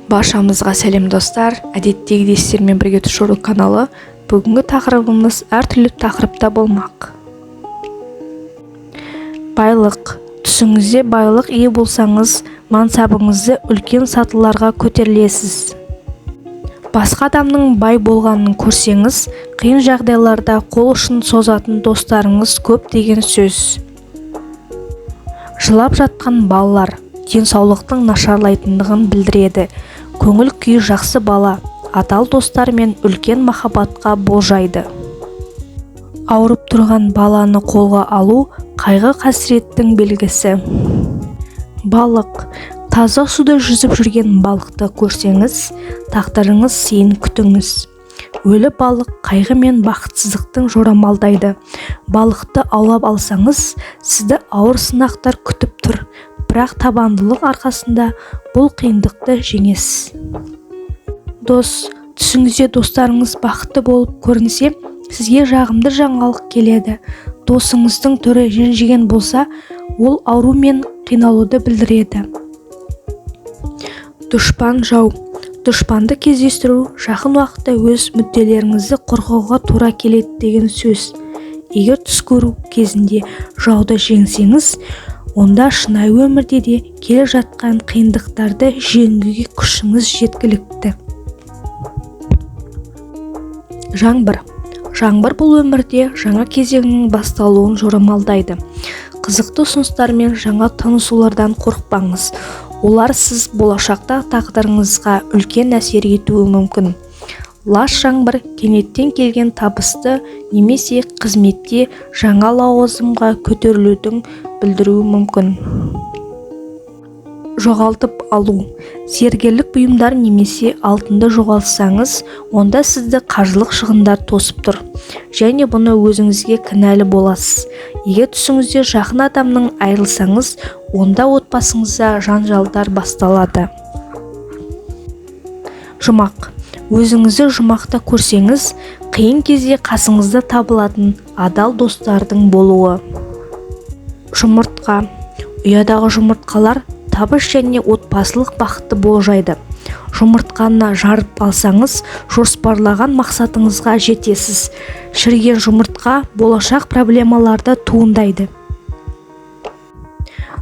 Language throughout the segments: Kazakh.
Баршамызға сәлем, достар! Әдеттегідей сіздермен бірге Түшору каналы. Бүгінгі тақырыбымыз әртүрлі тақырыпта болмақ. Байлық. Түсіңізде байлық ие болсаңыз, мансабыңызды үлкен сатыларға көтерілесіз. Басқа адамның бай болғанын көрсеңіз, қиын жағдайларда қол ұшын созатын достарыңыз көп деген сөз. Жылап жатқан балалар денсаулықтың нашарлайтындығын білдіреді. Көңіл күйі жақсы бала адал достар мен үлкен махаббатқа болжайды. Ауырып тұрған баланы қолға алу қайғы-қасіреттің белгісі. Балық. Таза суда жүзіп жүрген балықты көрсеңіз, тағдырыңыз сыйын күтіңіз. Өлі балық қайғы мен бақытсыздықтың жорамалдайды. Балықты аулап алсаңыз, сізді ауыр сынақтар күтіп тұр, бірақ табандылық арқасында бұл қиындықты жеңесіз. Дос. Түсіңізде достарыңыз бақытты болып көрінсе, сізге жағымды жаңалық келеді. Досыңыздың түрі ренжіген болса, ол ауру мен қиналуды білдіреді. Дұшпан, жау. Дұшпанды кездестіру жақын уақытта өз мүдделеріңізді қорғауға тура келеді деген сөз. Егер түс көру кезінде жауды жеңсеңіз, онда шынайы өмірде де келе жатқан қиындықтарды жеңуге күшіңіз жеткілікті. Жаңбыр. Жаңбыр бұл өмірде жаңа кезеңнің басталуын жорамалдайды. Қызықты ұсыныстар мен жаңа танысулардан қорықпаңыз. Олар сіз болашақта тағдырыңызға үлкен әсер етуі мүмкін. Лас жаңбыр кенеттен келген табысты немесе қызметте жаңа лауазымға көтерілудің білдіруі мүмкін. Жоғалтып алу. Зергерлік бұйымдар немесе алтынды жоғалтсаңыз, онда сізді қаржылық шығындар тосып тұр және бұны өзіңізге кінәлі боласыз. Егер түсіңізде жақын адамның айырылсаңыз, онда отбасыңызда жанжалдар басталады. Жұмақ. Өзіңізді жұмақта көрсеңіз, қиын кезде қасыңызда табылатын адал достардың болуы. Жұмыртқа. Ұядағы жұмыртқалар табыс және отбасылық бақытты болжайды. Жұмыртқаны жарып алсаңыз, жоспарлаған мақсатыңызға жетесіз. Шіріген жұмыртқа болашақ проблемаларды туындайды.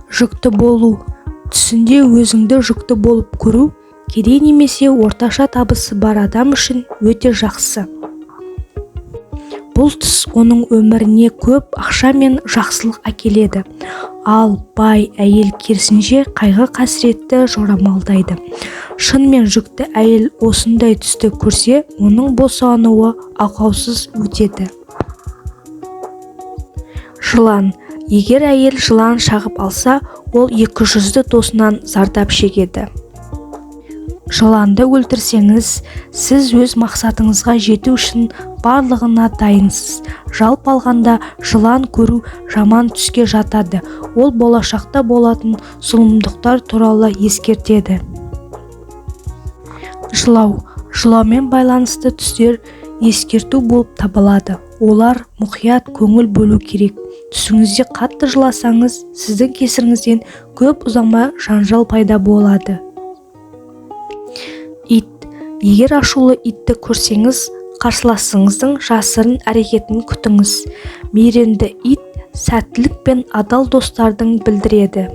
Жүкті болу. Түсінде өзіңді жүкті болып көру кедей немесе орташа табысы бар адам үшін өте жақсы. Бұл түс оның өміріне көп ақша мен жақсылық әкеледі. Ал бай әйел керісінше қайғы-қасіретті жорамалдайды. Шынымен жүкті әйел осындай түсті көрсе, оның босануы ақаусыз өтеді. Жылан. Егер әйел жылан шағып алса, ол екіжүзді досынан зардап шегеді. Жыланды өлтірсеңіз, сіз өз мақсатыңызға жету үшін барлығына дайынсыз. Жалпы алғанда, жылан көру жаман түске жатады. Ол болашақта болатын зұлымдықтар туралы ескертеді. Жылау. Жылаумен байланысты түстер ескерту болып табылады. Олар мұқият көңіл бөлу керек. Түсіңізде қатты жыласаңыз, сіздің кесіріңізден көп ұзамай жанжал пайда болады. Ит. Егер ашулы итті көрсеңіз, қарсыласыңыздың жасырын әрекетін күтіңіз. Мейірімді ит сәттілік пен адал достардың білдіреді.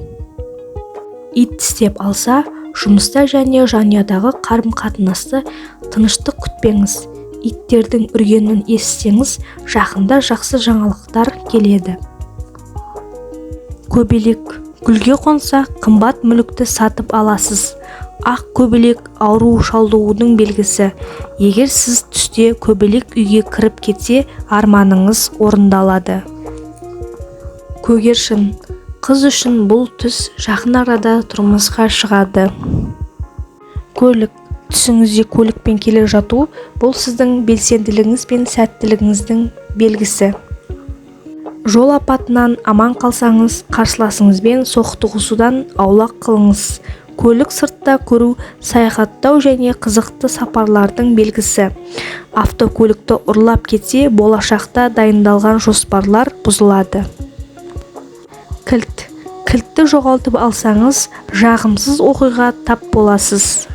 Ит тістеп алса, жұмыста және жанұядағы қарым-қатынаста тыныштық күтпеңіз. Иттердің үргенін естісеңіз, жақында жақсы жаңалықтар келеді. Көбелек. Гүлге қонса, қымбат мүлікті сатып аласыз. Ақ көбелек ауру шалдығудың белгісі. Егер сіз түсте көбелек үйге кіріп кетсе, арманыңыз орындалады. Көгершін. Қыз үшін бұл түс жақын арада тұрмысқа шығады. Көлік. Түсіңізде көлікпен келе жату бұл сіздің белсенділігіңіз бен сәттілігіңіздің белгісі. Жол апатынан аман қалсаңыз, қарсыласыңызбен соқтығысудан аулақ қылыңыз. Көлік сыртта көру саяхаттау және қызықты сапарлардың белгісі. Автокөлікті ұрлап кетсе, болашақта дайындалған жоспарлар бұзылады. Кілт. Кілтті жоғалтып алсаңыз, жағымсыз оқиға тап боласыз.